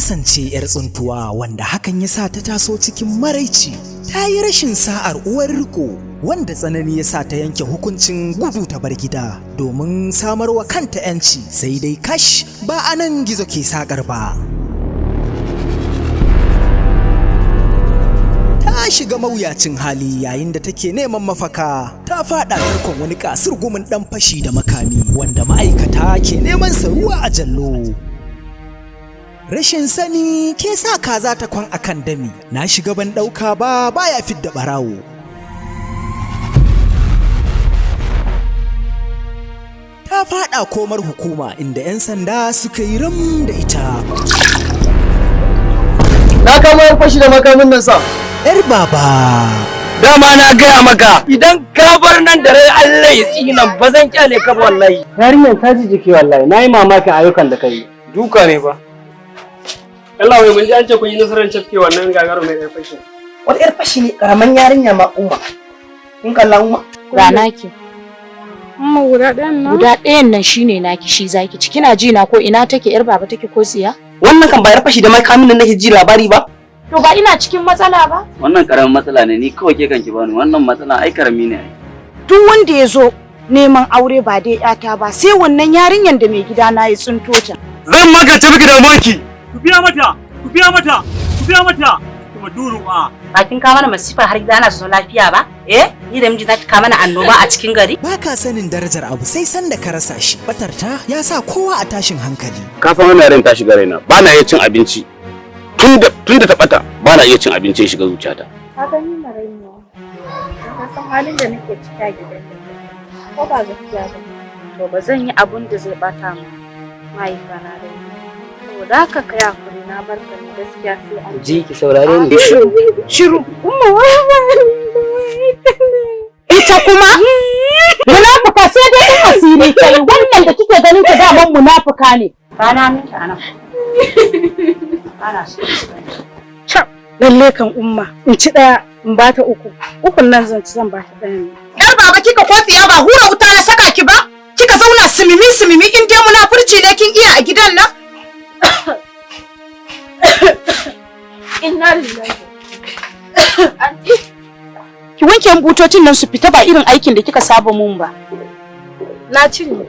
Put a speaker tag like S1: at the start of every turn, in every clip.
S1: Kasance 'yar tsuntuwa, wanda hakan ya sa ta taso cikin maraici. Ta yi rashin sa'ar uwar riko, wanda tsanani ya sa ta yanke hukuncin gudu ta bar gida domin samarwa kanta 'yanci. Sai dai kash, ba a nan gizo ke sakar ba. Ta shiga mawuyacin hali yayin da take neman mafaka, ta fada tarkon wani kasir gumin dan fashi da makami wanda ma'aikata ke neman sa ruwa a jallo. Rashin sani ke sa kaza ta kwan akan dami. Na shiga ban ɗauka ba baya fidda ɓarawo. Ta fada komar hukuma inda 'yan sanda suka yi ram da ita.
S2: Na kama yan fashi da makamin nan sa.
S1: 'Yar Baba.
S2: Dama na gaya maka, idan ka bar nan da rai, Allah ya tsina, ba zan kyale ka ba wallahi.
S3: Yarinyar ta ji jiki wallahi, na yi mamakin ayyukan da ka yi.
S4: Duka ne ba. Allah wai, mun ji an ce kun yi nasarar cafke wannan gagaru mai yar fashi.
S5: Wata yar fashi ne, karaman yarinya ma, Umma. Kun kalla, Umma?
S6: Ga naki.
S7: Amma guda ɗayan nan?
S6: Guda ɗayan nan shine naki, shi zaki ci. Kina ji na ko? Ina take yar baba take ko tsiya?
S5: Wannan kan ba yar fashi da makamin nan nake ji labari ba.
S6: To ba ina cikin matsala ba?
S8: Wannan karamin matsala ne, ni kawai ke kanki bani wannan matsala, ai karami ne ai.
S9: Duk wanda ya zo neman aure ba dai yata ba, sai wannan yarinyar da mai gida na ya tsinto ta.
S2: Zan magance miki damuwarki.
S10: Ku biya mata, ku biya mata, ku biya mata. Kuma duru a.
S11: Ba kin kawo mana masifa har gida ana zaune lafiya ba? Eh, ni da miji za ki kawo mana annoba a cikin gari?
S1: Ba ka sanin darajar abu sai sanda ka rasa shi. Batarta ya sa kowa a tashin hankali.
S12: Ka san wannan yarin ta shiga raina, ba na iya cin abinci. Tun da ta bata, ba na iya cin abinci, ya shiga zuciyata.
S7: Ka gani marainiya. Ka san halin da nake ciki a gidan nan. Ko ba gaskiya ba? To ba zan yi abun da zai bata mu mahaifana rai. Saboda haka kai hakuri, na barka ne, gaskiya sai an
S3: Ji ki saurare ni.
S9: Shiru. Umma. Ita kuma munafuka, sai dai in asiri kai, wannan da kike ganin ta daman munafuka ne.
S11: Ba na miki anan. Ana so.
S7: Cap, lalle kan Umma, in ci ɗaya in ba ta uku. Ukun nan zan ci, zan ba ta ɗayan nan.
S9: Yar baba kika ko tsiya, ba hura wuta na saka ki ba? Kika zauna simimi simimi, in dai munafurci ne kin iya a gidan nan?
S7: Inna lillahi. Anti,
S9: Ki wanke min butocin nan su fita, ba irin aikin da kika saba mun ba.
S7: Na cinye.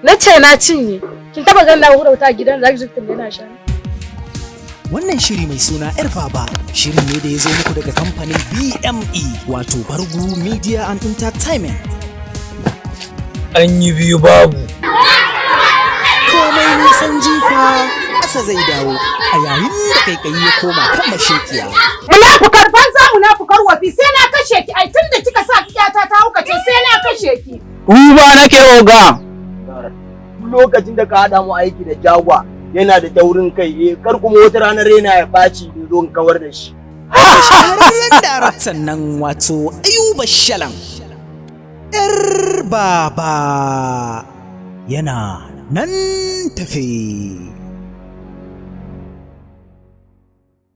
S7: Na ce na cinye. Kin taba ganin na hura wuta a gidan da zaki tambaye na sha?
S1: Wannan shiri mai suna 'Yar Baba shiri ne da ya zo muku daga kamfanin BME, wato Bargu Media and Entertainment.
S2: An yi biyu babu.
S1: Komai nisan jifa ƙasa zai dawo, a yayin da kaikayi ya koma kan mashekiya.
S9: Munafukar banza, munafukar wafi, sai na kashe ki, ai tunda kika sa kiyata ta haukace sai na kashe ki.
S2: Uba nake oga.
S5: Lokacin da ka haɗa mu aiki da jagwa yana da taurin kai, eh, kar kuma wata ranar raina ya ɓaci in zo in kawar da shi.
S1: Shahararren daraktan nan, wato Ayuba Shalan. 'Yar Baba yana nan tafe.